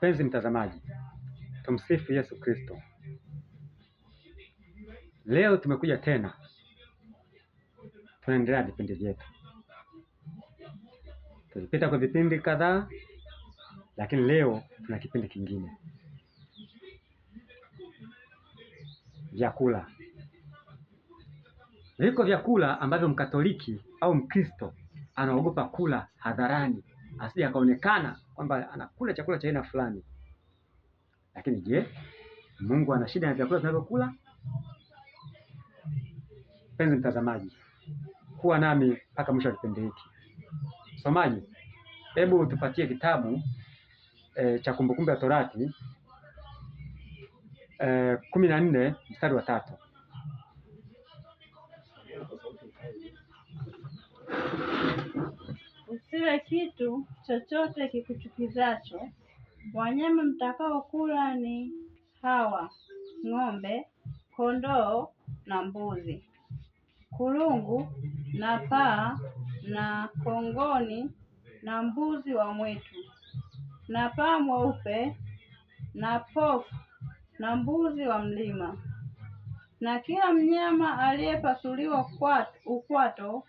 Mpenzi mtazamaji, tumsifu Yesu Kristo. Leo tumekuja tena, tunaendelea vipindi vyetu. Tulipita kwa vipindi kadhaa, lakini leo tuna kipindi kingine. Vyakula. Viko vyakula ambavyo Mkatoliki au Mkristo anaogopa kula hadharani, asije akaonekana kwamba anakula chakula cha aina fulani. Lakini je, Mungu ana shida na vyakula tunavyokula? Mpenzi mtazamaji, kuwa nami mpaka mwisho wa kipindi hiki. Msomaji, hebu tupatie kitabu cha Kumbukumbu ya Torati 14 mstari wa 3. Usile kitu chochote kikuchukizacho. Wanyama mtakaokula ni hawa: ng'ombe, kondoo na mbuzi, kulungu na paa na kongoni na mbuzi wa mwitu, na paa mweupe na pofu na mbuzi wa mlima, na kila mnyama aliyepasuliwa ukwato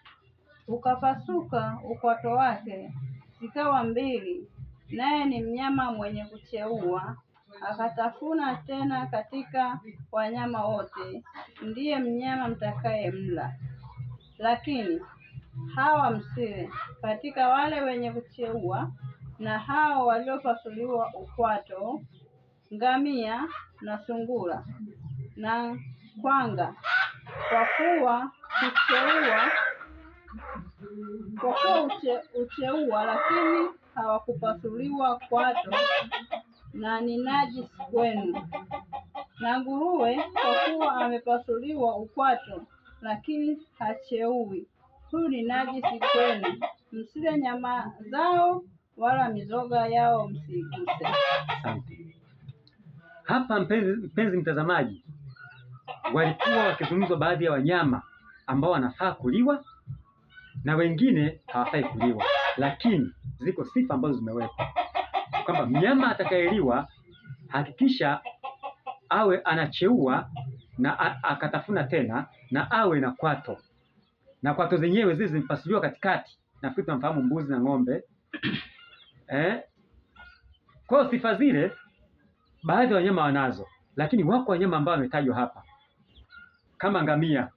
ukapasuka ukwato wake zikawa mbili, naye ni mnyama mwenye kucheua, akatafuna tena katika wanyama wote, ndiye mnyama mtakayemla. Lakini hawa msile katika wale wenye kucheua na hao waliopasuliwa ukwato, ngamia na sungura na kwanga, kwa kuwa hucheua, lakini hawakupasuliwa kwato, na ni najisi kwenu. Na nguruwe, kwa kuwa amepasuliwa ukwato, lakini hacheui, huyu ni najisi kwenu. Msile nyama zao, wala mizoga yao msiiguse. Asante. Hapa mpenzi mtazamaji, walikuwa wakizungumzwa baadhi ya wanyama ambao wanafaa kuliwa na wengine hawafai kuliwa, lakini ziko sifa ambazo zimewekwa kwamba mnyama atakayeliwa hakikisha awe anacheua na akatafuna tena na awe na kwato, na kwato zenyewe zile zimepasuliwa katikati. Nafikiri tunamfahamu mbuzi na ng'ombe Kwa hiyo sifa zile baadhi ya wanyama wanazo, lakini wako wanyama ambao wametajwa hapa kama ngamia.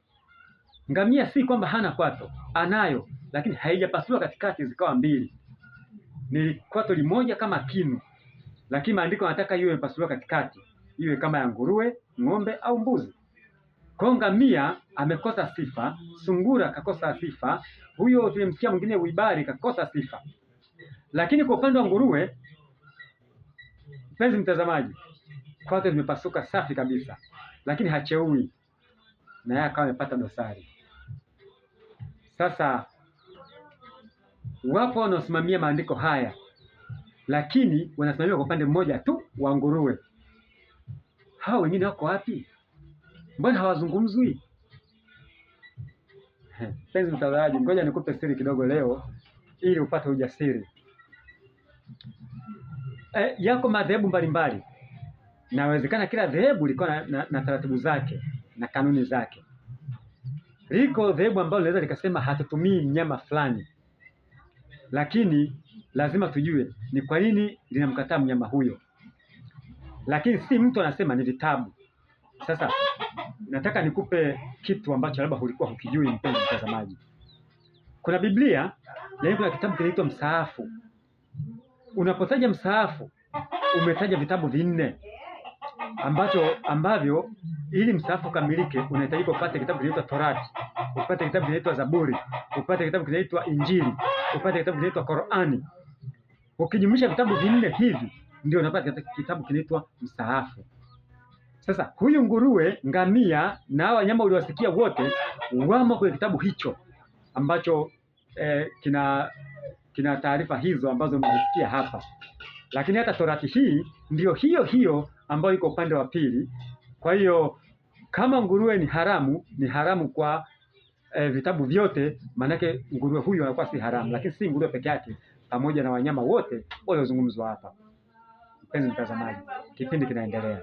Ngamia si kwamba hana kwato, anayo, lakini haijapasuliwa katikati zikawa mbili, ni kwato limoja kama kinu, lakini maandiko yanataka iwe imepasuliwa katikati, iwe kama ya nguruwe, ng'ombe au mbuzi. Kwa ngamia amekosa sifa, sungura kakosa sifa, huyo tulimsikia mwingine uibari kakosa sifa. Lakini kwa upande wa nguruwe, mpenzi mtazamaji, kwato zimepasuka safi kabisa, lakini hacheui, na yeye akawa amepata dosari. Sasa wapo wanaosimamia maandiko haya, lakini wanasimamia kwa upande mmoja tu wa nguruwe. Hao wengine wako wapi? Mbona hawazungumzwi? Mpenzi mtazamaji, ngoja nikupe siri kidogo leo ili upate ujasiri. Yako madhehebu mbalimbali, nawezekana kila dhehebu liko na taratibu zake na kanuni zake. Liko dhehebu ambalo linaweza likasema hatutumii mnyama fulani, lakini lazima tujue ni kwa nini linamkataa mnyama huyo. Lakini si mtu anasema, ni vitabu. Sasa nataka nikupe kitu ambacho labda hulikuwa hukijui, mpenzi mtazamaji. Kuna Biblia, lakini kuna kitabu kinaitwa Msaafu. Unapotaja Msaafu umetaja vitabu vinne ambavyo ili msaafu ukamilike unahitajika upate kitabu kinaitwa Torati, upate kitabu kinaitwa Zaburi, upate kitabu kinaitwa Injili, upate kitabu kinaitwa Qur'ani. Ukijumlisha vitabu vinne hivi ndio unapata kitabu kinaitwa Msaafu. Sasa huyu nguruwe, ngamia na wanyama uliowasikia wote wamo kwenye kitabu hicho ambacho kina taarifa hizo ambazo umezisikia hapa. Lakini hata Torati hii ndio hiyo hiyo ambayo iko upande wa pili. Kwa hiyo kama nguruwe ni haramu, ni haramu kwa vitabu vyote, maanake nguruwe huyu anakuwa si haramu, lakini si nguruwe peke yake, pamoja na wanyama wote waliozungumzwa hapa. Mpenzi mtazamaji, kipindi kinaendelea.